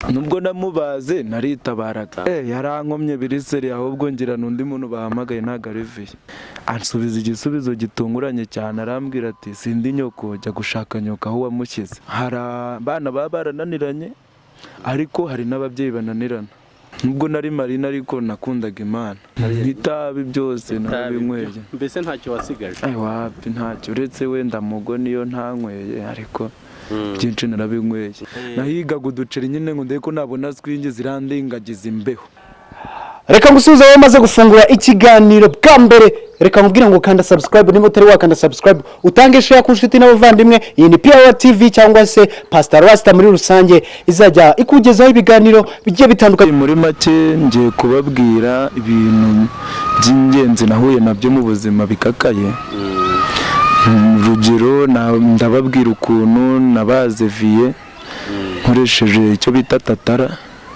Nubwo namubaze naritabaraga, yarankomye biri sérieux. Ahubwo ngira n'undi muntu bahamagaye, ntabwo ari viye. Ansubiza igisubizo gitunguranye cyane, arambwira ati: "Sindi nyoko, jya gushaka nyoko aho wamushyize." Hari abana baba barananiranye, ariko hari n'ababyeyi bananirana. Nubwo nari marine, ariko nakundaga Imana. N'itabi byose narabinyweye. Mbese ntacyo wasigaje? Wapi, ntacyo, uretse wenda mugo niyo ntanyweye, ariko byinshi narabinyweye. Nahigaga uduceri nyine ngo ndebe ko nabona swingi zirandingagiza imbeho. Reka ngusubize wowe umaze gufungura ikiganiro bwa mbere. Reka nkubwire ngo kanda subscribe niba utari wakanda subscribe, utange share ku nshuti n'abavandimwe. Iyi ni PR TV cyangwa se Pastor Rasta muri rusange, izajya ikugezaho ibiganiro bigiye bitandukanye. Muri make, ngiye kubabwira ibintu by'ingenzi nahuye nabyo mu buzima bikakaye. Urugero, ndababwira ukuntu nabaze viye nkoresheje icyo bita tatara.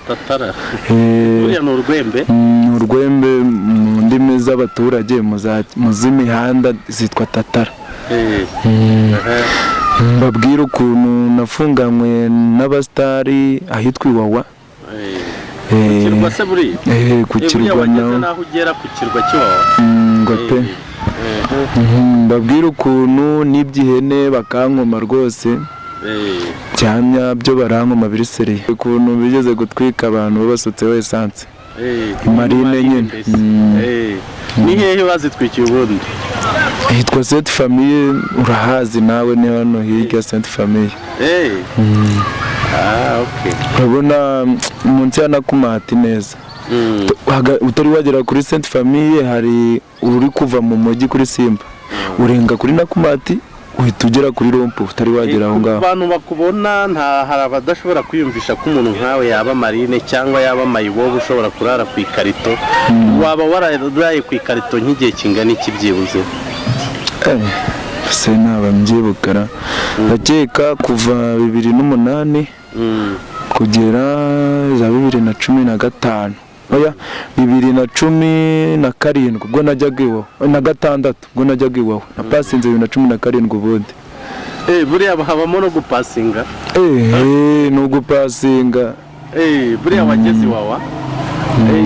Tatara buriya ni urwembe? Urwembe mu ndimi z'abaturage, mu z'imihanda zitwa tatara. Mbabwire ukuntu nafunganywe n'abasitari ahitwa Iwawa. Ku kirwa se buriya? Ku Buriya kirwa. Wageze Naho n'aho ugera ku kirwa cy'iwawa? Ngo pe. Mbabwire ukuntu nibye ihene bakankoma rwose byamya byo, barankoma biri sérieux, ukuntu bigeze gutwika abantu babasutseho essence. Marine nyine. Mbese. Ni hehe bazitwikiye ubundi? Hitwa Sainte Famille, urahazi nawe, ni hano hirya Sainte Famille. Ah, okay. Urabona munsi ya Nakumatt neza. Utari wagera kuri Sainte Famille, hari uri kuva mu mujyi kuri Simba, urenga kuri Nakumatt, uhita ugera kuri rond-point, utari wagera aho Ku ngaho. bantu bakubona, nta hari abadashobora kwiyumvisha ko umuntu nkawe yaba marine cyangwa yaba mayibobo ushobora kurara ku ikarito. Waba wararaye ku ikarito nk'igihe kingana iki byibuze? Se naba mbyibukara, ndakeka kuva 2008 kugera za 2015, oya, 2017 ubwo najyaga iwawa, na gatandatu ubwo najyaga iwawa. Napasinze 2017 ubundi. Buriya habamo no gupasinga? Ni ugupasinga. Buriya wageze Iwawa.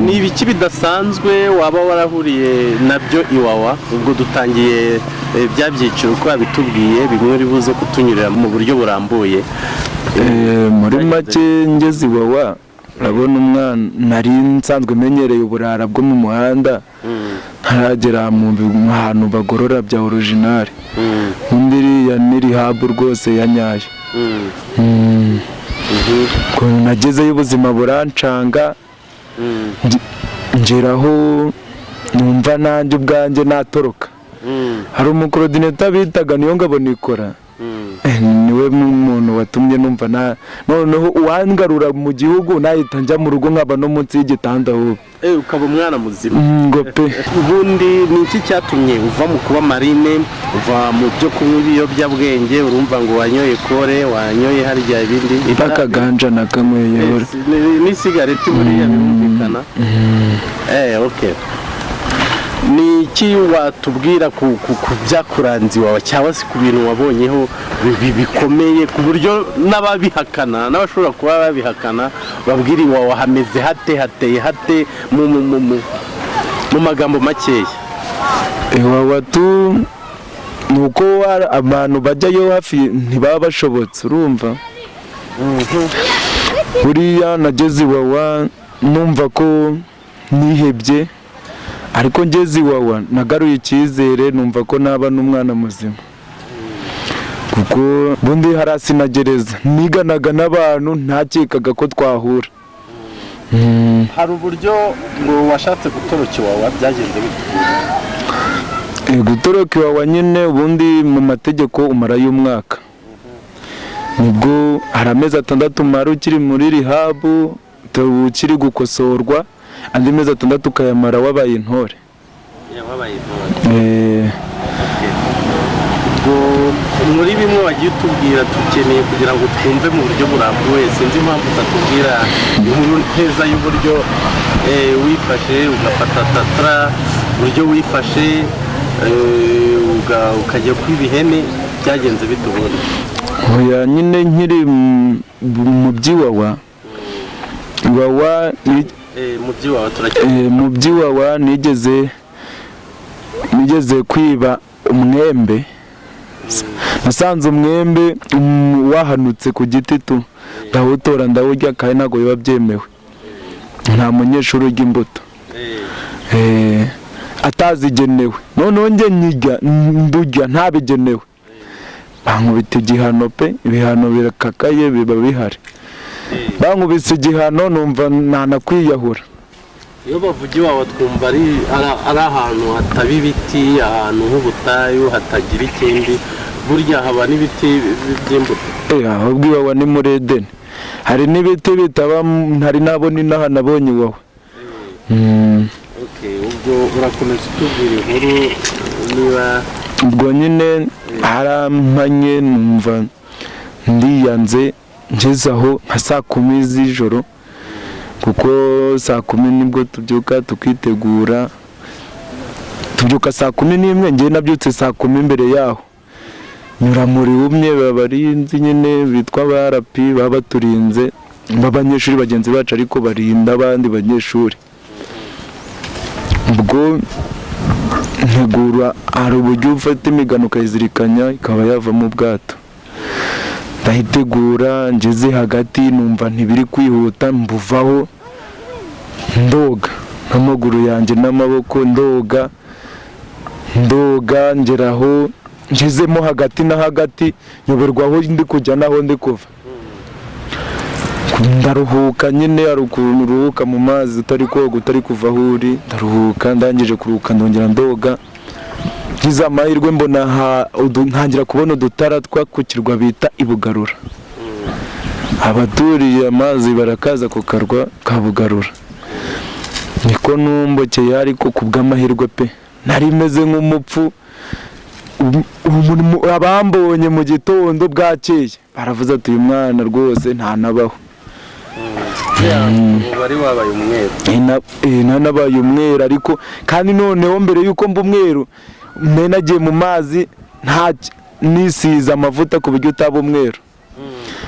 Ni ibiki bidasanzwe waba warahuriye nabyo Iwawa? Ubwo dutangiye bya byiciro uko wabitubwiye, bimwe uri buze kutunyurira mu buryo burambuye. Muri make, ngeze Iwawa, urabona umwana nari nsanzwe menyereye uburara bwo mu muhanda, ntaragera mu hantu bagorora bya original. Undi iriya ni rehab rwose ya nyayo. Ukuntu nagezeyo, ubuzima burancanga, ngeraho numva nanjye ubwanjye natoroka. Hari umucoordinator bitaga niyo ngabo nikora. Niwe muntu watumye numva na noneho uwangarura mu gihugu nahita njya mu rugo, nkaba no munsi y'igitanda ahubwo. Ukaba umwana muzima. Ngo pe. Ubundi ni iki cyatumye uva mu kuba marine, uva mu byo kunywa ibiyobyabwenge? Urumva ngo wanyoye kore, wanyoye harya ibindi? Akaganja nakanyweye. N'isigareti buriya birumvikana. Okay, ni iki watubwira ku byakuranze iwawe, cyangwa se ku bintu wabonyeho bikomeye, ku buryo n'ababihakana, n'abashobora kuba babihakana, babwira iwawe hameze hate, hateye hate, mu magambo makeya? Iwawa tu ni uko abantu bajyayo hafi ntibaba bashobotse. Urumva, buriya nageze Iwawa numva ko nihebye, ariko ngeze Iwawa nagaruye icyizere, numva ko naba n'umwana muzima, kuko bundi hariya na gereza niganaga n'abantu ntakekaga ko twahura. Hari uburyo ngo washatse gutoroka Iwawa, byagenze bite? Gutoroka Iwawa nyine, ubundi mu mategeko umarayo umwaka. Nibwo hari amezi 6 umara ukiri muri rehab, ukiri gukosorwa, andi mezi 6 ukayamara wabaye intore. Wabaye intore. Ubwo muri bimwe wagiye utubwira, dukeneye kugira ngo twumve mu buryo burambuye. Sinzi impamvu utatubwira inkuru neza y'uburyo wifashe ugafata tatara, uburyo wifashe ukajya kwiba ihene, byagenze bite ubundi? Oya nyine, nkiri mu by'iwawa. Iwawa Mu by'iwawa turacyari. Mu by'iwawa nigeze kwiba umwembe. Nasanze umwembe wahanutse ku giti tu, ndawutora ndawurya, kandi ntabwo biba byemewe, nta munyeshuri urya imbuto atazigenewe. Noneho njye nyirya, ndurya ntabigenewe, bankubita igihano pe. Ibihano birakakaye, biba bihari. Bankubise igihano numva nanakwiyahura. Iyo bavuga iwawa twumva ari ahantu hataba ibiti, ahantu h'ubutayu hatagira ikindi. Burya haba n'ibiti by'imbuto? Ahubwo iwawa ni muri Edeni, hari n'ibiti bitaba, hari n'abo n'inaha nabonye iwawa. Okay, ubwo urakomeza utubwira inkuru niba Ubwo nyine harampanye, numva ndiyanze, ngeze aho nka saa 10 z'ijoro, kuko saa 10 nibwo tubyuka tukitegura. Tubyuka saa 11, njyewe nabyutse saa 10. Imbere yaho nyura muri umwe babarinzi nyine bitwa ba rapi, baba baturinze, b'abanyeshuri bagenzi bacu, ariko barinda abandi banyeshuri. Ubwo ntegura, hari uburyo ufata imigano ukayizirikanya ikaba yavamo ubwato. Ndayitegura, ngeze hagati numva ntibiri kwihuta, mbuvaho ndoga n'amaguru yanjye n'amaboko. Ndoga, ndoga, ngeraho ngezemo hagati na hagati nyoberwa aho ndi kujya n'aho ndi kuva. Ndaruhuka nyine, hari ukuntu uruhuka mu mazi utari koga, utari kuva aho uri. Ndaruhuka, ndangije kuruhuka ndongera ndoga. Ngize amahirwe mbona ntangira kubona udutara two ku kirwa bita Ibugarura. Abaturiye amazi barakaza ku karwa ka Bugarura, niko numbokeye. Ariko ku bw'amahirwe pe, nari meze nk'umupfu. Abambonye mu gitondo bwakeye baravuze ati: "Uyu mwana rwose ntanabaho." Ubu wari wabaye umweru? Nanabaye umweru, ariko kandi noneho mbere y'uko mba umweru nari nagiye mu mazi nta nisize amavuta, ku buryo utaba umweru.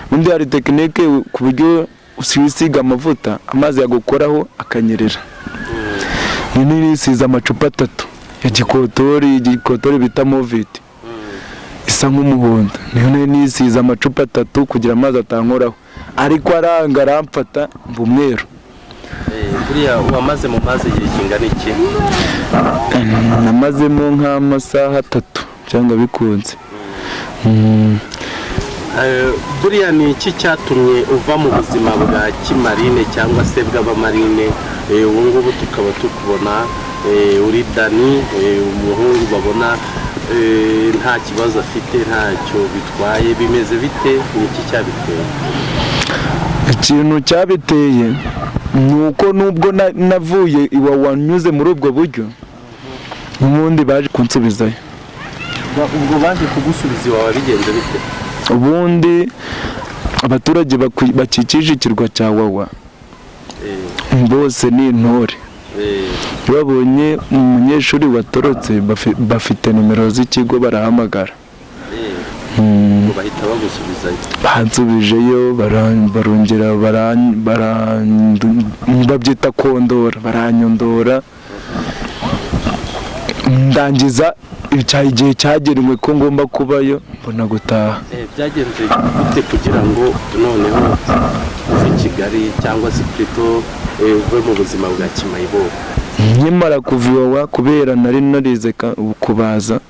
Ubundi hari technique ku buryo wisiga amavuta, amazi yagukoraho akanyerera. Nari nisize amacupa atatu ya gikotori, igikotori bita Movit isa nk'umuhondo, niyo nari nisize amacupa atatu kugira amazi atankoraho, ariko aranga aramfata mba umweru. Buriya wamaze mu mazi igihe kingana iki? Namazemo nk'amasaha 3 cyangwa bikunze. Buriya ni iki cyatumye uva mu buzima bwa kimarine cyangwa se bw'abamarine, ubu ngubu tukaba tukubona uri Dani, umuhungu babona nta kibazo afite, ntacyo bitwaye? Bimeze bite? Ni iki cyabiteye? Ikintu cyabiteye ni uko nubwo navuye iwawa nyuze muri ubwo buryo, n'ubundi baje kunsubizayo. Ubwo baje kugusubiza iwawe bigenze bite? Ubundi abaturage bakikije ikirwa cya Wawa bose ni intore. Iyo babonye umunyeshuri watorotse, bafite nimero z'ikigo, barahamagara. Ubwo bahita bagusubizayo? Bansubijeyo, barongera babyita kondora, baranyondora, ndangiza igihe cyagenwe ko ngomba kubayo, mbona gutaha. Byagenze gute kugira ngo noneho uve i Kigali, cyangwa se plutôt uve mu buzima bwa kimayibobo? Nkimara kuva iwawa, kubera nari narize kubaza,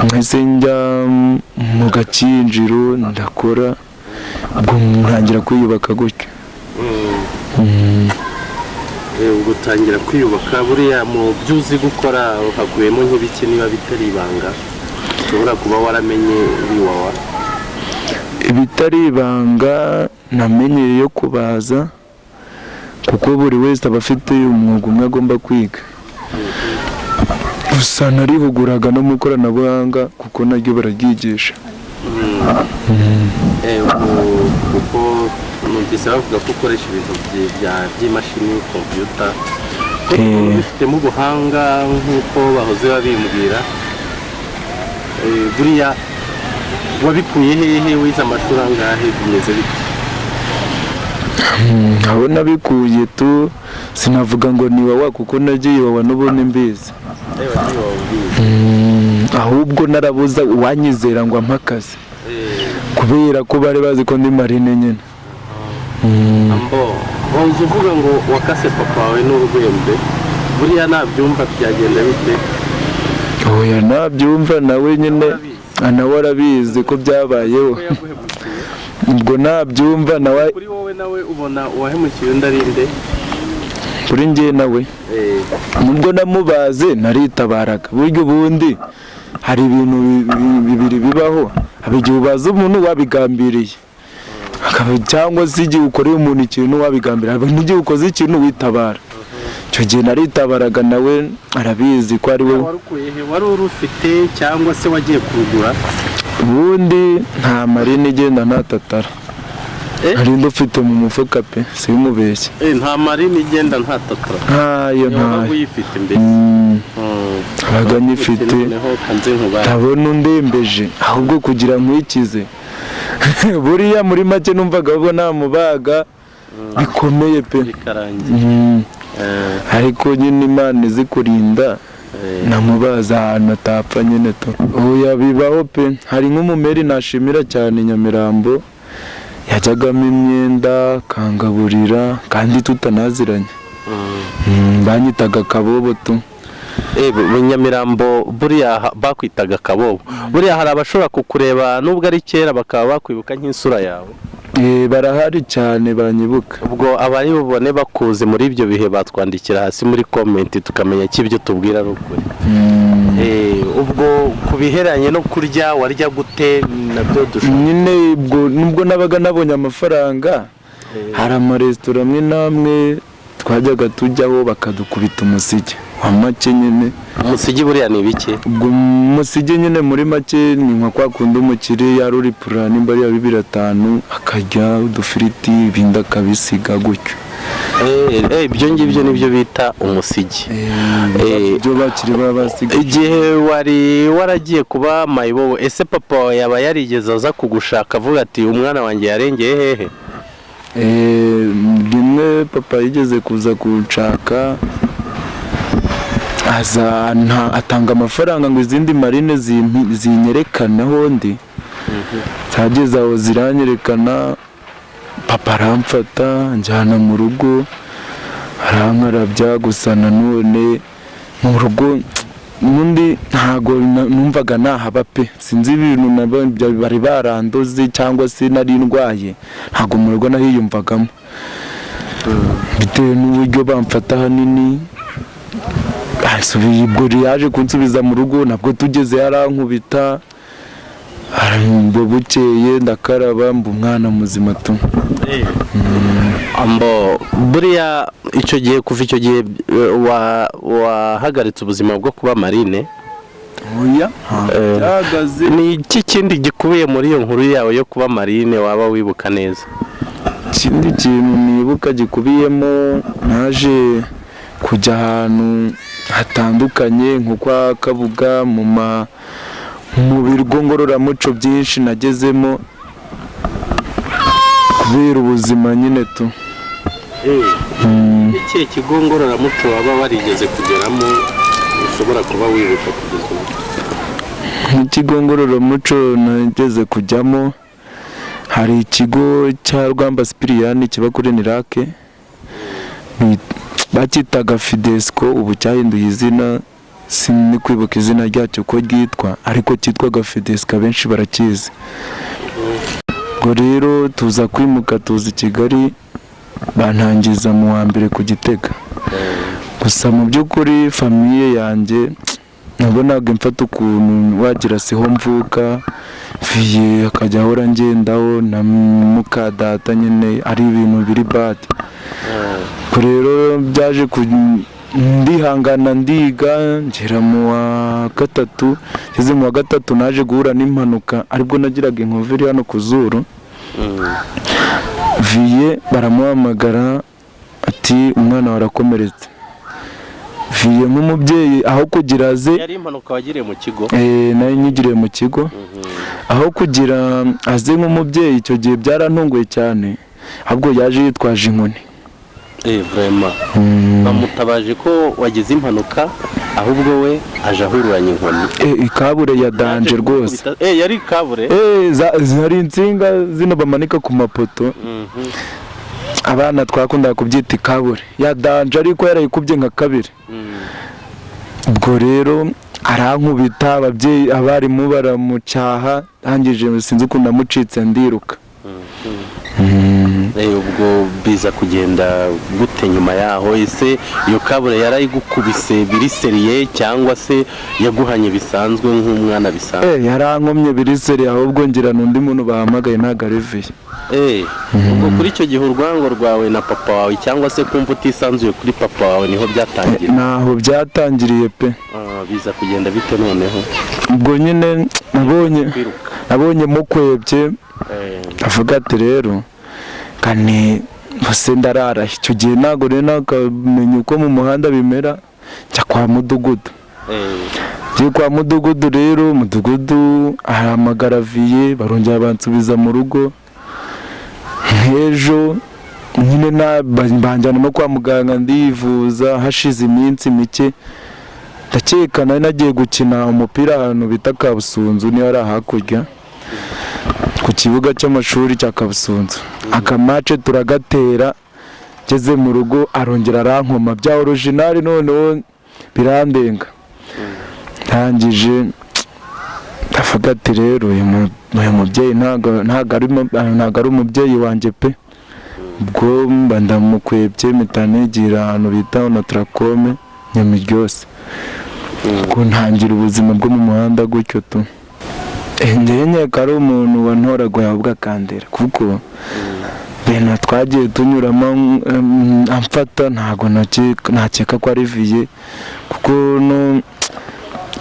nkahise njya mu Gakinjiro ndakora, ubwo ntangira kwiyubaka gutyo. Ubwo utangira kwiyubaka. Buriya mu byo uzi gukora haguyemo nk'ibiki, niba bitari ibanga, ushobora kuba waramenye uri iwawa? Ibitari ibanga, namenyeye yo kubaza, kuko buri wese aba afite umwuga umwe agomba kwiga. Gusa narihuguraga no mu ikoranabuhanga, kuko naryo bararyigisha. Kuko numvise bavuga ko ukoresha ibintu by'imashini, kompiyuta, ko ubifitemo ubuhanga nk'uko bahoze babimbwira. Buriya wabikuye hehe? Wize amashuri angahe? Bimeze bite? Aho nabikuye tu sinavuga ngo ni Iwawa, kuko nagiye Iwawa n'ubundi mbizi. Ahubwo narabuza uwanyizera ngo ampe akazi, kubera ko bari bazi ko ndi marine nyine. Ambo wahoze uvuga ngo wakase papa wawe n'urwembe, buriya nabyumva byagenda bite? Oya, nabyumva nawe nyine nawe arabizi ko byabayeho. Ko yaguhemukiye. Ubwo nabyumva nawe. Kuri wowe nawe ubona uwahemukiye undi ari nde? Kuri njye nawe, nubwo namubaze naritabaraga. Burya ubundi hari ibintu bibiri bibaho: haba igihe ubaza umuntu wabigambiriye, hakaba cyangwa se igihe ukoreye umuntu ikintu wabigambiriye, haba n'igihe ukoze ikintu witabara. Icyo gihe naritabaraga, nawe arabizi ko ari we. Warukuye he? Wari urufite cyangwa se wagiye kurugura? Ubundi nta marine igenda nta tatara. Nari ndufite mu mufuka pe, simubeshye. Nta marine igenda nta tatara? Ntayo. Wabaga Ntayo. uyifite mbese? Abaga nyifite. Noneho kanze nkubare. Ndabona undembeje, ahubwo kugira nkwikize. Buriya muri make numvaga ahubwo namubaga bikomeye pe. Bikarangira. Ariko nyine Imana izi kurinda, namubaza ahantu atapfa nyine tu. Oya, bibaho pe. Hari nk'umumeri nashimira cyane, Nyamirambo, yajyagamo imyenda akangaburira kandi tutanaziranye. Banyitaga Kabobo tu. Nyamirambo buriya bakwitaga Kabobo. Buriya hari abashobora kukureba nubwo ari kera bakaba bakwibuka nk'isura yawe? Barahari cyane banyibuka. Ubwo abari bubone bakuzi muri ibyo bihe batwandikira hasi muri comment, tukamenya ko ibyo tubwira ari ukuri. Ubwo ku bihereranye no kurya, warya gute nabyo dushobora? Nyine ubwo nubwo nabaga nabonye amafaranga, hari amaresitora amwe n'amwe twajyaga tujyaho bakadukubita umusige wa make nyine. Umusigi buriya ni ibiki? Ubwo umusige nyine muri make ni nka kwa kundi umukire yari uri pura nimba ari iya 2500, akarya udufiriti, ibindi akabisiga gutyo. Ibyo ngibyo nibyo bita umusigi. Ibyo bakiri baba basiga. Igihe wari waragiye kuba mayibobo, ese papa wawe yaba yarigeze aza kugushaka avuga ati: "Umwana wanjye yarengeye hehe"? Rimwe papa yigeze kuza kunshaka, aza atanga amafaranga ngo izindi marine zinyerekane aho ndi. Zageze aho ziranyerekana, papa aramfata njyana mu rugo, arankarabya. Gusa nanone mu rugo ubundi ntago numvaga nahaba pe. Sinzi ibintu bari barandoze cyangwa se nari ndwaye, ntago mu rugo nahiyumvagamo bitewe n'uburyo bamfata ahanini. Ubwo yaje kunsubiza mu rugo, nabwo tugeze yarankubita. Ubwo bukeye ndakaraba mba umwana muzima tu. Ambo buriya icyo gihe, kuva icyo gihe wahagaritse ubuzima bwo kuba marine? Oya, byahagaze. Ni iki kindi gikubiye muri iyo nkuru yawe yo kuba marine waba wibuka neza? Ikindi kintu nibuka gikubiyemo, naje kujya ahantu hatandukanye nko kwa Kabuga, mu bigo ngororamuco byinshi nagezemo kubera ubuzima nyine tu. Ikihe kigo ngororamuco waba warigeze kugeramo ushobora kuba wibuka kugeza ubu? Nk'ikigo ngororamuco nageze kujyamo, hari ikigo cya Rwamba Sipiriyani kiba kuri Nirake, bacyitaga Fidesco, ubu cyahinduye izina, sindi kwibuka izina ryacyo ko ryitwa, ariko cyitwaga Fidesco, abenshi barakizi. Ubwo rero tuza kwimuka tuza i Kigali, bantangiza mu wa mbere ku Gitega. Gusa mu by'ukuri famille yanjye nabonaga imfata ukuntu wagira siho mvuka, viye akajya ahora ngendaho na muka data nyine, ari ibintu biri bad. Ubwo rero byaje ndihangana, ndiga ngera mu wa gatatu. Ngeze mu wa gatatu naje guhura n'impanuka, aribwo nagiraga inkovu iri hano ku zuru. Viye baramuhamagara ati: "Umwana warakomeretse." Viye nk'umubyeyi aho kugira aze Yari impanuka wagiriye mu kigo? Nayo nyigiriye mu kigo. Aho kugira aze nk'umubyeyi, icyo gihe byarantunguye cyane. Ahubwo yaje yitwaje inkoni. Vraiment, bamutabaje ko wagize impanuka, ahubwo we aje ahururanye inkoni. Ikabure ya danger rwose. Yari ikabure? Hari insinga zino bamanika ku mapoto. Abana twakundaga kubyita ikabure ya danger, ariko yarayikubye nka kabiri. Ubwo rero arankubita, ababyeyi, abarimu baramucyaha, ndangije sinzi ukuntu namucitse ndiruka. Ubwo biza kugenda gute nyuma yaho? Ese iyo kabure yarayigukubise biri sérieux, cyangwa se yaguhanye bisanzwe nk'umwana bisanzwe? Yarankomye biri sérieux, ahubwo ngira n'undi muntu bahamagaye, ntabwo ari viye. Ubwo kuri icyo gihe urwango rwawe na papa wawe, cyangwa se kumva utisanzuye kuri papa wawe, niho byatangira? Ntaho byatangiriye pe. Ah, biza kugenda bite noneho? Ubwo nyine nabonye Kwiruka. nabonye mukwebye, avuga ati rero kane bose ndarara. Icyo gihe ntabwo rero nakamenya uko mu muhanda bimera, njya kwa mudugudu. Ngiye kwa mudugudu rero, mudugudu ahamagara viye, barongera bansubiza mu rugo. Nk'ejo nyine banjyana no kwa muganga ndivuza. Hashize iminsi mike, ndakeka nari nagiye gukina umupira ahantu bita Kabusunzu, niyo ari hakurya ku kibuga cy'amashuri cya Kabusunzu. Akamace turagatera, ngeze mu rugo arongera arankoma bya original, noneho birandenga. Ndangije ndavuga ati rero uyu mubyeyi ntabwo ari umubyeyi wanjye pe. Ubwo mba ndamukwebye, mpita nigira ahantu bita Onatracom Nyamiryose, ubwo ntangira ubuzima bwo mu muhanda gutyo tu. Njyewe nkeka ari umuntu wantoraguye ahubwo akandera, kuko ibintu twagiye tunyuramo amfata, ntabwo nakeka ko ari viye, kuko no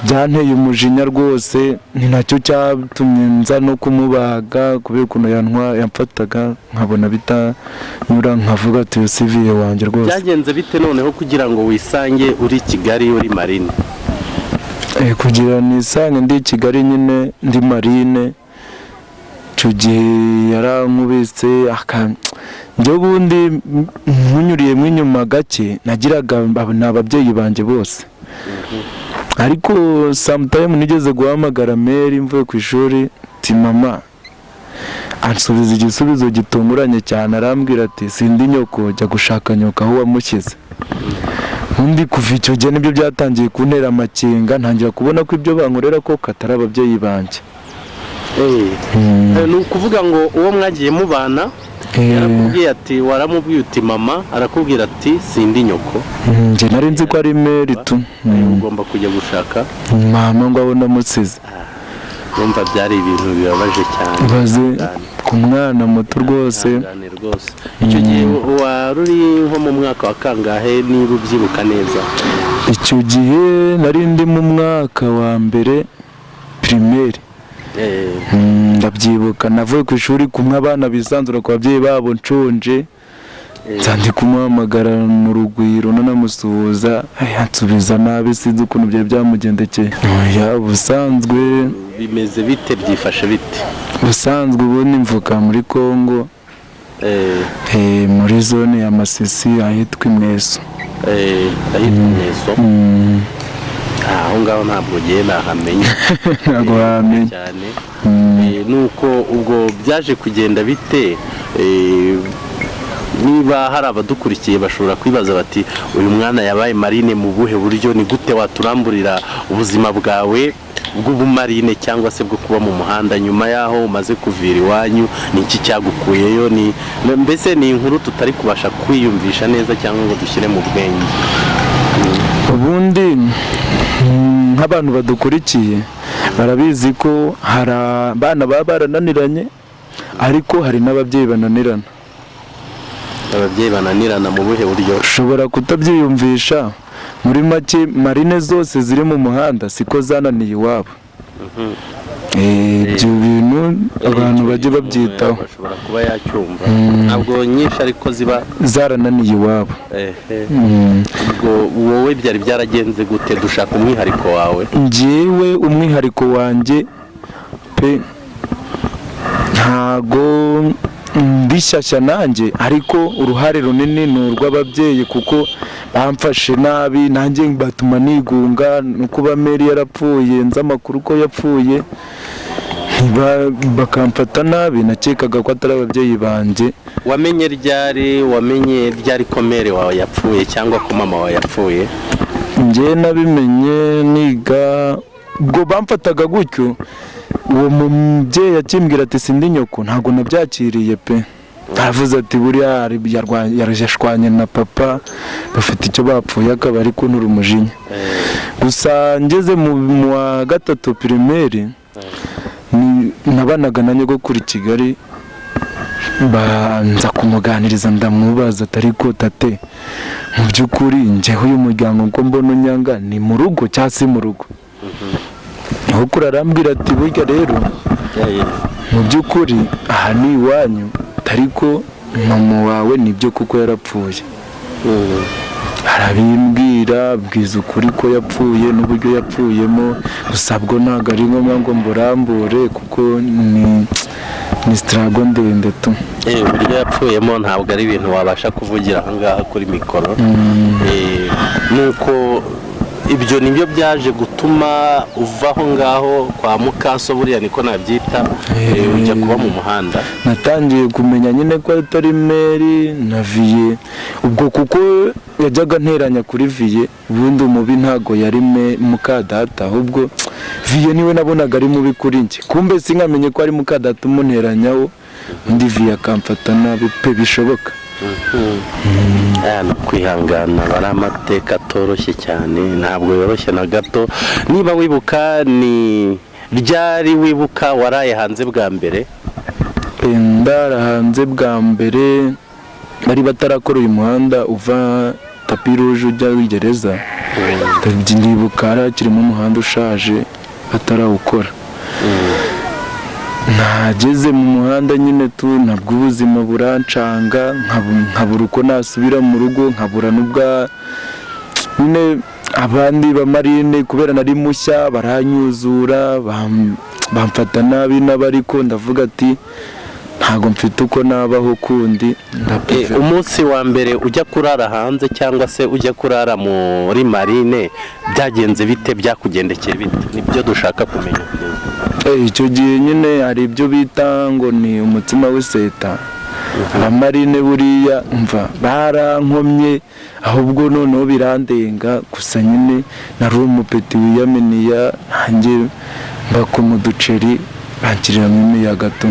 byanteye umujinya rwose. Ni nacyo cyatumye nza no kumubaga, kubera ukuntu yamfataga nkabona bitanyura, nkavuga ati si viye wanjye rwose. Byagenze bite noneho kugira ngo wisange uri i Kigali uri marine? Kugira nisange ndi i Kigali nyine ndi marine, icyo gihe yarankubise njyewe ubundi nkunyuriyemo inyuma gake, nagiraga ni ababyeyi banjye bose, ariko sometime nigeze guhamagara mère mvuye ku ishuri ati mama, ansubiza igisubizo gitunguranye cyane, arambwira ati sindi nyoko, jya gushaka nyoko aho wamushyize. Undi kuva icyo gihe nibyo byatangiye kuntera amakenga, ntangira kubona ko ibyo bankorera ko katari ababyeyi banjye. Ni ukuvuga ngo uwo mwagiye mubana yarakubwiye ati, waramubwiye uti mama, arakubwira ati sindi nyoko. Njye nari nzi ko ari mère tu. Ugomba kujya gushaka mama ngo abone amusize. Urumva byari ibintu bibabaje cyane. Ibaze ku mwana muto rwose. Ihangane rwose. Icyo gihe wari uri nko mu mwaka wa kangahe, niba ubyibuka neza? Icyo gihe nari ndi mu mwaka wa mbere primaire. Ndabyibuka navuye ku ishuri kumwe abana bisanzura ku babyeyi babo, nshonje, nza kumuhamagara mu Rugwiro, nanamusuhuza yansubiza nabi, sinzi ukuntu byari byamugendekeye. Oya, ubusanzwe Bimeze bite? Byifashe bite? Ubusanzwe ubundi mvuka muri Congo, muri zone ya Masisi ahitwa Imweso. Ahitwa Mweso. Aho ngaho ntabwo ugiye nahamenya. Ntabwo wamenya. Cyane. Nuko ubwo byaje kugenda bite? Niba hari abadukurikiye bashobora kwibaza bati uyu mwana yabaye marine mu buhe buryo? Ni gute waturamburira ubuzima bwawe bw'ubumarine cyangwa se bwo kuba mu muhanda nyuma y'aho umaze kuvira iwanyu? Ni iki cyagukuyeyo? Ni mbese ni inkuru tutari kubasha kwiyumvisha neza cyangwa ngo dushyire mu bwenge. Ubundi nk'abantu badukurikiye barabizi ko hari abana baba barananiranye, ariko hari n'ababyeyi bananirana. Ababyeyi bananirana mu buhe buryo? Ushobora kutabyiyumvisha. Muri make, marine zose ziri mu muhanda siko zananiye iwabo. Ibyo bintu abantu bajye babyitaho. Bashobora kuba yacyumva, ntabwo nyinshi ariko ziba zarananiye iwabo. Ubwo wowe byari byaragenze gute? Dushaka umwihariko wawe. Njyewe umwihariko wanjye pe, ntago Ndishyashya nanjye, ariko uruhare runini ni urw'ababyeyi, kuko bamfashe nabi, nanjye batuma nigunga. No kuba mère yarapfuye, nzi amakuru ko yapfuye, bakamfata nabi, nakekaga ko atari ababyeyi banjye. Wamenye ryari ko mère wawe yapfuye cyangwa ko mama wawe yapfuye? Njye nabimenye niga. Ubwo bamfataga gutyo, uwo mubyeyi akimbwira ati "Sindi nyoko", ntabwo nabyakiriye pe. Aravuze ati buriya yarashwanye na papa, bafite icyo bapfuye, akaba ari kuntura umujinya. Gusa ngeze mu wa gatatu primaire, nabanaga na nyogokuru i Kigali, banza kumuganiriza, ndamubaza ati: "Ariko tate, mu by'ukuri njyewe uyu muryango uko mbona unyanga, ni mu rugo cyangwa si mu rugo?" Nyogokuru arambwira ati: "Burya rero mu by'ukuri aha ni iwanyu, ariko mama wawe nibyo kuko yarapfuye." Arabimbwira, abwiza ukuri ko yapfuye n'uburyo yapfuyemo. Gusa bwo ntabwo ari ngombwa ngo mburambure, kuko ni struggle ndende tu. Uburyo yapfuyemo ntabwo ari ibintu wabasha kuvugira aha ngaha kuri mikoro. Nuko ibyo nibyo byaje gutuma uva aho ngaho kwa mukaso, buriya niko nabyita, ujya kuba mu muhanda. Natangiye kumenya nyine ko atari mère na vieux ubwo, kuko yajyaga nteranya kuri vieux. Ubundi umubi ntago yari me mukadata, ahubwo vieux niwe nabonaga ari mubi kuri njye. Kumbe sinkamenye ko ari mukadata umunteranyaho, undi vieux akamfata nabi pe bishoboka. Aya ni ukwihangana, aba ari amateka atoroshye cyane, ntabwo yoroshye na gato. Niba wibuka, ni ryari wibuka waraye hanze bwa mbere? Ndara hanze bwa mbere bari batarakora uyu muhanda uva Tapis Rouge ujya gereza. Ndibuka hari hakirimo umuhanda ushaje batarawukora. Nageze mu muhanda nyine tu, nabwo ubuzima burancanga, nkabura uko nasubira mu rugo, nkabura n'ubwa nyine abandi bamarine, kubera nari mushya baranyuzura, bamfata nabi n'abariko ndavuga ati ntabwo mfite uko nabaho kundi. Ndapfa. Umunsi wa mbere ujya kurara hanze cyangwa se ujya kurara muri marine byagenze bite? Byakugendekeye bite? Nibyo dushaka kumenya kugeza ubu. Icyo gihe nyine hari ibyo bita ngo ni umutsima w'iseta. Abamarine buriya mva barankomye, ahubwo noneho birandenga. Gusa nyine nari umupeti wiyaminiya, nanjye mbakoma uduceri, banshyiriramo imiyaga tu,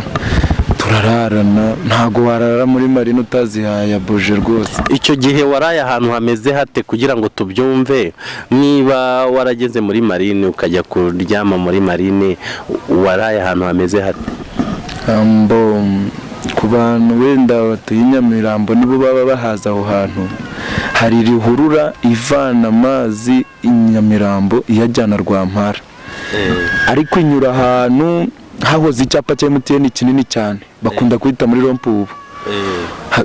turararana. Ntabwo warara muri marine utazihaye buje rwose. Icyo gihe waraye ahantu hameze hate, kugira ngo tubyumve? Niba warageze muri marine ukajya kuryama muri marine, waraye ahantu hameze hate? Ambo, ku bantu wenda batuye i Nyamirambo nibo baba bahaza aho hantu, hari ruhurura ivana amazi i Nyamirambo iyajyana Rwampara, ariko inyura ahantu hahoze icyapa cya MTN kinini cyane bakunda kwita muri rond-point ubu.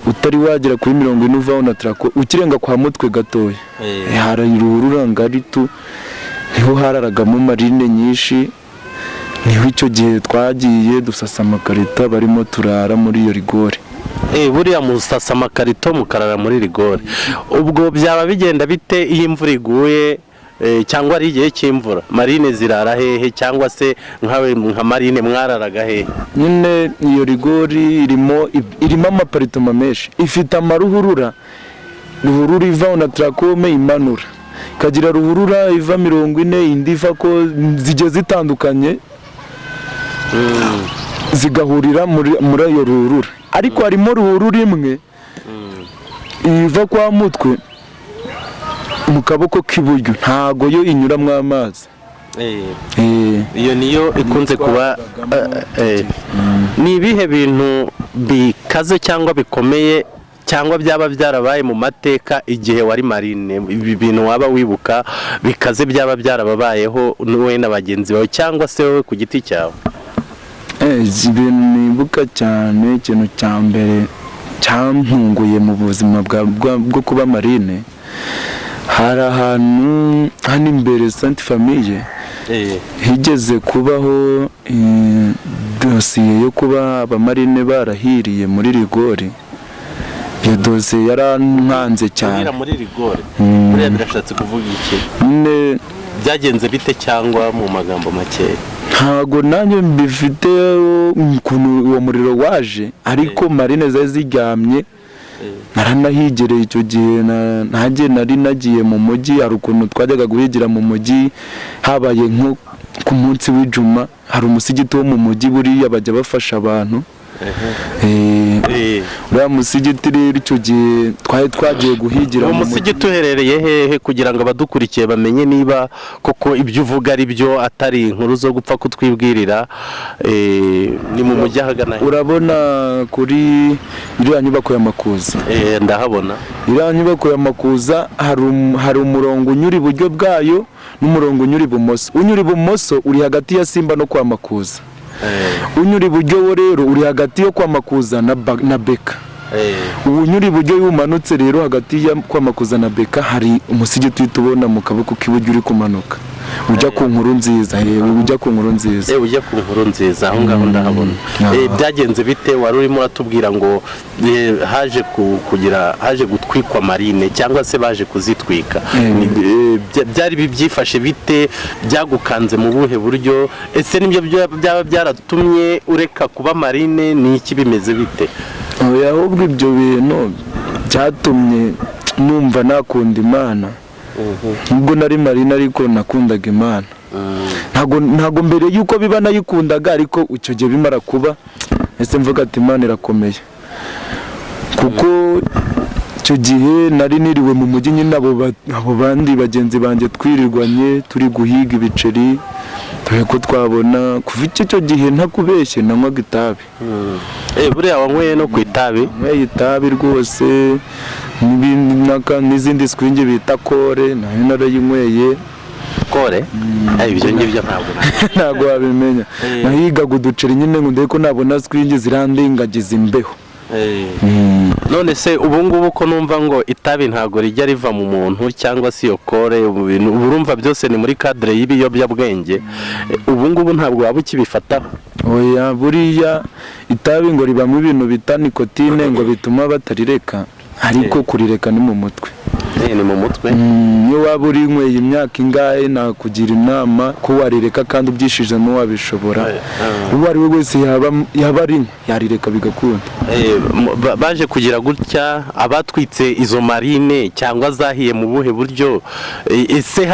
Utari wagera kuri 40 uvaho na trako, ukirenga kwa Mutwe gatoya, hari ruhurura ngari tu, niho hararagamo marine nyinshi. Niho icyo gihe twagiye dusasa amakarita, barimo turara muri iyo rigore. Buriya musasa amakarito mukarara muri rigore, ubwo byaba bigenda bite iyo imvura iguye, cyangwa ari igihe cy'imvura? Marine zirara hehe, cyangwa se nkawe nka marine mwararaga hehe? Nyine iyo rigori irimo amaparitoma menshi, ifite amaruhurura: ruhurura iva na tarakome imanura, ikagira ruhurura iva 40, indi iva ko zigiye zitandukanye, zigahurira muri iyo ruhurura. Ariko harimo ruhurura imwe iva kwa Mutwe mu kaboko k'iburyo, ntago yo inyuramo amazi. Iyo niyo ikunze kuba. Ni ibihe bintu bikaze cyangwa bikomeye cyangwa byaba byarabaye mu mateka igihe wari marine, ibi bintu waba wibuka bikaze byaba byarababayeho wowe na bagenzi bawe cyangwa se wowe ku giti cyawe? Ibintu nibuka cyane, ikintu cya mbere cyantunguye mu buzima bwo kuba marine, hari ahantu hano imbere Sainte Famille higeze kubaho. Dosiye yo kuba abamarine barahiriye muri rigori, iyo dosiye yarankanze cyane. Guhira muri rigore buriya birashatse kuvuga iki? Nyine Byagenze bite, cyangwa mu magambo makeya? Ntago nanjye mbifite ukuntu uwo muriro waje, ariko marine zari ziryamye. Naranahigereye icyo gihe, nanjye nari nagiye mu mujyi. Hari ukuntu twajyaga guhigira mu mujyi, habaye nko ku munsi w'ijuma, hari umusigiti wo mu mujyi, buriya bajya bafasha abantu. Uriya musigiti rero, icyo gihe twari twagiye guhigira Uwo mu mujyi. musigiti uherereye hehe, kugira ngo abadukurikiye bamenye niba koko ibyo uvuga ari byo, atari inkuru zo gupfa kutwibwirira? Ni mu mujyi ahagana he? Urabona kuri iriya nyubako ya Makuza? Ndahabona. Iriya nyubako ya Makuza, hari umurongo unyura iburyo bwayo n'umurongo unyura ibumoso. Unyura ibumoso uri hagati ya Simba no kwa Makuza. Unyura iburyo wo rero uri hagati yo kwa Makuza na Beka. Unyura iburyo iyo umanutse rero, hagati ya kwa Makuza na Beka hari umusigiti uhita ubona mu kaboko k'iburyo uri kumanuka ujya ku Nkuru Nziza, ujya ku Nkuru Nziza. Ujya ku Nkuru Nziza, aho ngaho ndahabona. Byagenze bite? Wari urimo uratubwira ngo haje kugira, haje gutwikwa marine, cyangwa se baje kuzitwika. Byari byifashe bite? Byagukanze mu buhe buryo? Ese nibyo byaba byaratumye ureka kuba marine? Ni iki? Bimeze bite? Oya, ahubwo ibyo bintu byatumye numva nakunda Imana. Nubwo nari marine, ariko nakundaga Imana. Ntago mbere y'uko biba nayikundaga, ariko icyo gihe bimara kuba ese mvuga ati Imana irakomeye, kuko icyo gihe nari niriwe mu mujyi nyine, abo bandi bagenzi banjye twirirwanye turi guhiga ibiceri, dore ko twabona. Kuva icyo gihe, ntakubeshye, nanywaga itabi. Buriya wanyweye no ku itabi? Nyweye itabi rwose, n'izindi swingi bita kore nayo narayinyweye. Kore? Ibyo ngibyo ntabwo Ntabwo wabimenya. Nahigaga uduceri nyine ngo ndebe ko nabona swingi zirandingagiza imbeho. None se ubu ngubu ko numva ngo itabi ntabwo rijya riva mu muntu, cyangwa se iyo kore, ubu bintu ubu urumva byose ni muri cadre y'ibiyobyabwenge. Ubu ngubu ntabwo waba ukibifataho? Oya, buriya itabi ngo ribamo ibintu bita nicotine, ngo bituma batarireka, ariko kurireka ni mu mutwe. Ni mu mutwe. Iyo waba urinyweye imyaka ingahe, nakugira inama ko warireka, kandi ubyishijemo wabishobora. Uwo ari we wese yaba arinywa yarireka bigakunda. Baje kugira gutya abatwitse izo marine, cyangwa zahiye mu buhe buryo? Ese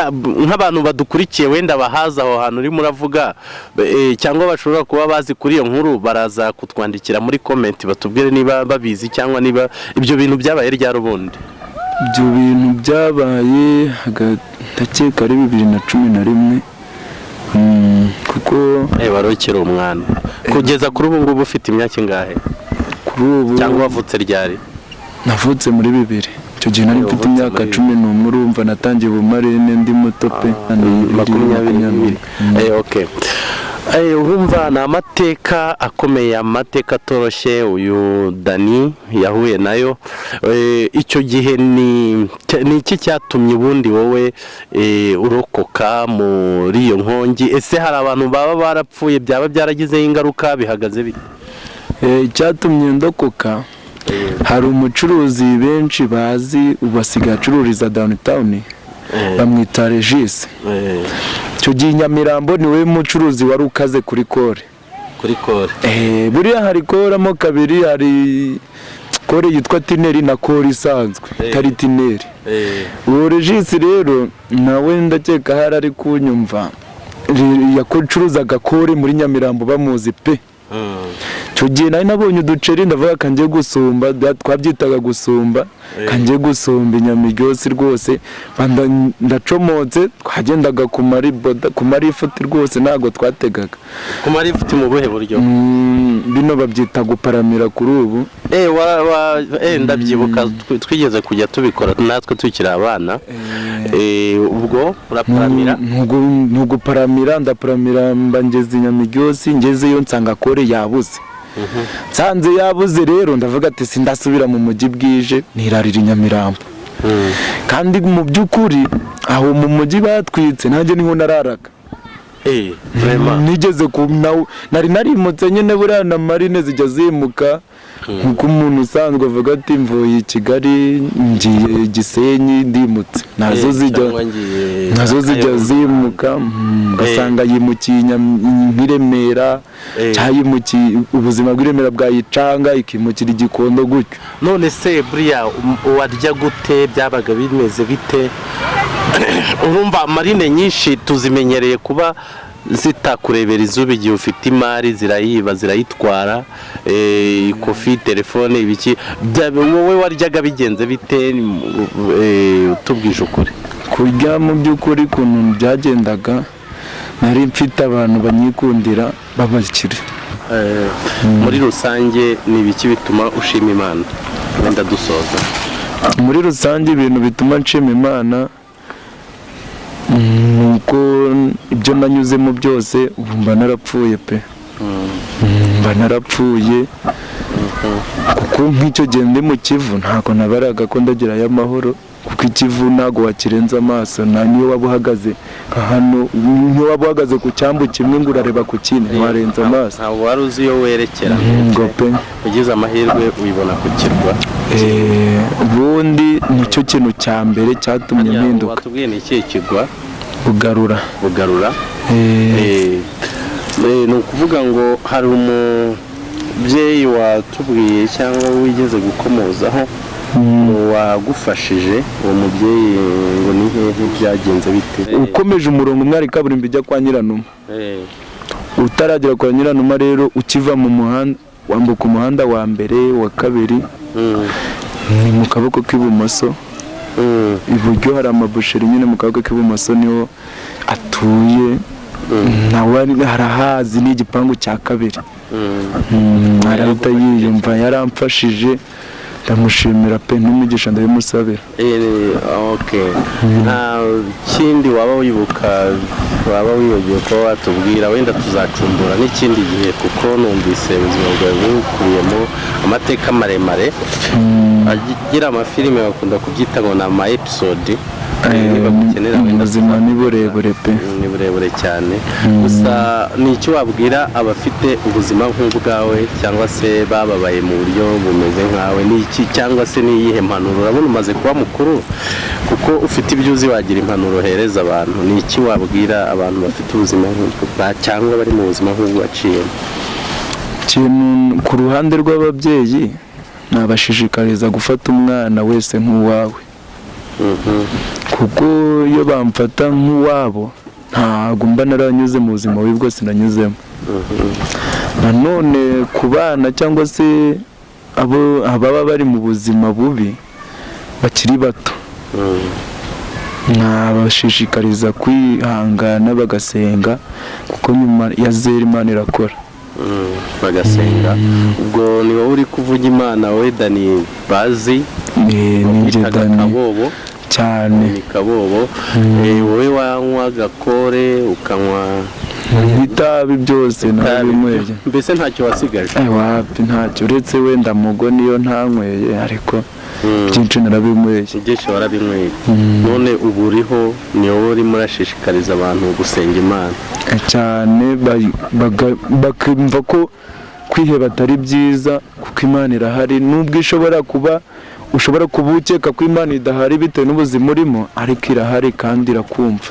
nk'abantu badukurikiye wenda bahaza aho hantu urimo uravuga, cyangwa bashobora kuba bazi kuri iyo nkuru, baraza kutwandikira muri comment batubwire niba babizi, cyangwa niba ibyo bintu byabaye ryari ubundi? Ibyo bintu byabaye ndakeka ari 2011, kuko Wari ukiri umwana. Kugeza kuri ubu ngubu ufite imyaka ingahe? Kuri ubu Cyangwa wavutse ryari? Navutse muri 2000. Icyo gihe nari mfite Wavutse imyaka muri 11. Urumva natangiye ubumarine ndi muto pe. 22. Okay. Urumva ni amateka akomeye, amateka atoroshye uyu Dani yahuye nayo. Icyo gihe ni iki cyatumye ubundi wowe urokoka muri iyo nkongi? Ese hari abantu baba barapfuye, byaba byaragizeho ingaruka? Bihagaze bite? Icyatumye ndokoka, hari umucuruzi benshi bazi, ubu asigaye acururiza Downtown, bamwita Regis. Icyo gihe i Nyamirambo niwe mucuruzi wari ukaze kuri kore. Kuri kore? Buriya hari koramo kabiri, hari kore yitwa tineri na kore isanzwe itari tineri. Uwo Regis rero nawe ndakeka hari ari kunyumva. Yacuruzaga kore muri Nyamirambo, bamuzi pe. Icyo gihe nari nabonye uduceri, ndavuga kangiye gusumba, twabyitaga gusumba, kangiye gusumba inyama iryosi rwose. Ndacomotse, twagendaga ku mariboda, ku marifuti rwose, ntabwo twategaga. Ku marifuti mu buhe buryo? Bino babyita guparamira kuri ubu. Ndabyibuka, twigeze kujya tubikora natwe tukiri abana. Ubwo uraparamira? Ntuguparamira, ndaparamira mba ngeze inyama iryosi. Ngezeyo nsanga kore yabuze. Nsanze yabuze rero, ndavuga ati sindasubira mu mujyi bwije, nirarira i Nyamirambo. Kandi mu by'ukuri aho mu mujyi batwitse nanjye niho nararaga. Vraiment? Nigeze ku nari narimutse nyine. Buriya na marine zijya zimuka, nkuko umuntu usanzwe avuga ati mvuye i Kigali ngiye Gisenyi, ndimutse, nazo zijya Cyangwa ngiye nazo zijya Kayonza. zimuka, ugasanga yimukiye nk'i Remera, cyangwa yimukiye ubuzima bw'i Remera bwayicanga ikimukira i Gikondo gutyo. None se buriya warya gute? Byabaga bimeze bite? Urumva marine nyinshi tuzimenyereye kuba zitakurebera izuba. Igihe ufite imari zirayiba, zirayitwara, ikofi, telefone, ibiki. Wowe waryaga bigenze bite? Utubwije ukuri. Kurya, mu by'ukuri ukuntu byagendaga, nari mfite abantu banyikundira b'abakire. Muri rusange ni ibiki bituma ushima Imana, wenda dusoza? Muri rusange ibintu bituma nshima Imana ni uko ibyo nanyuzemo byose ubu mba narapfuye pe. Mba narapfuye, kuko nk'icyo gihe ndi mu Kivu ntabwo nabaraga ko ndagerayo amahoro, kuko ikivu ntabwo wakirenza amaso. Nta niyo waba uhagaze nka hano, niyo waba uhagaze ku cyambu kimwe ngo urareba ku kindi, ntiwarenza amaso. Ntabwo wari uzi iyo werekera. Ngo pe. Ugize amahirwe wibona ku kirwa. Ubundi nicyo kintu cya mbere cyatumye mpinduka. Watubwiye ni ikihe kirwa? Bugarura. Bugarura. Ni ukuvuga ngo hari umubyeyi watubwiye cyangwa wigeze gukomozaho ngo wagufashije. Uwo mubyeyi ngo ni hehe, byagenze bite? Ukomeje umurongo umwe hari kaburimbo ijya kwa Nyiranuma. Utaragera kwa Nyiranuma rero, ukiva mu muhanda wambuka umuhanda wa mbere, wa kabiri, ni mu kaboko k'ibumoso. Iburyo hari amabusheri nyine, mu kaboko k'ibumoso niho atuye. Nawe harahazi, ni igipangu cya kabiri. Arahita yiyumva. Yaramfashije, ndamushimira pe, n'umugisha ndabimusabira. Okay. Nta kindi waba wibuka, waba wibagiwe kuba watubwira? Wenda tuzacumbura n'ikindi gihe, kuko numvise ubuzima bwawe bukubiyemo amateka maremare. Agira amafilime bakunda kubyita ngo ni ama episode. Niba gukenera wenda Ubuzima ni burebure pe. Ni burebure cyane. Gusa ni icyo wabwira abafite ubuzima nk'ubwawe cyangwa se bababaye mu buryo bumeze nkawe, ni iki? Cyangwa se ni iyihe mpanuro? Urabona umaze kuba mukuru, kuko ufite ibyo uzi, wagira impanuro uhereza abantu. Ni iki wabwira abantu bafite ubuzima nk'ubwo cyangwa bari mu buzima nk'ubwo waciyemo? Ikintu ku ruhande rw'ababyeyi, nabashishikariza gufata umwana wese nk'uwawe, kuko iyo bamfata nk'uwabo ntabwo mba naranyuze mu buzima bubi bwose nanyuzemo. Nanone ku bana cyangwa se abo ababa bari mu buzima bubi bakiri bato, nabashishikariza kwihangana bagasenga, kuko nyuma ya zero Imana irakora. Bagasenga. Ubwo ni wowe uri kuvuga Imana, we Dani bazi? Ni njye. Bitaga Dani. Kabobo. Cyane. Ni Kabobo. Wowe wanywaga kore, ukanywa itabi, byose narabinyweye. Mbese ntacyo wasigaje? Wapi, ntacyo, uretse wenda mugo niyo ntanyweye, ariko byinshi narabinyweye. Byinshi warabinyweye, none ubu uriho, ni wowe urimo urashishikariza abantu gusenga Imana. Cyane, bakumva ko kwiheba atari byiza, kuko Imana irahari. Nubwo ishobora kuba ushobora kuba ukeka ko Imana idahari bitewe n'ubuzima urimo, ariko irahari kandi irakumva.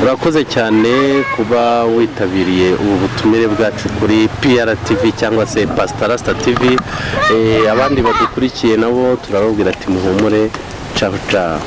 Urakoze cyane kuba witabiriye ubu butumire bwacu kuri PRTV cyangwa se Pastor Rasta TV. Abandi badukurikiye nabo turababwira ati muhumure, ciao ciao.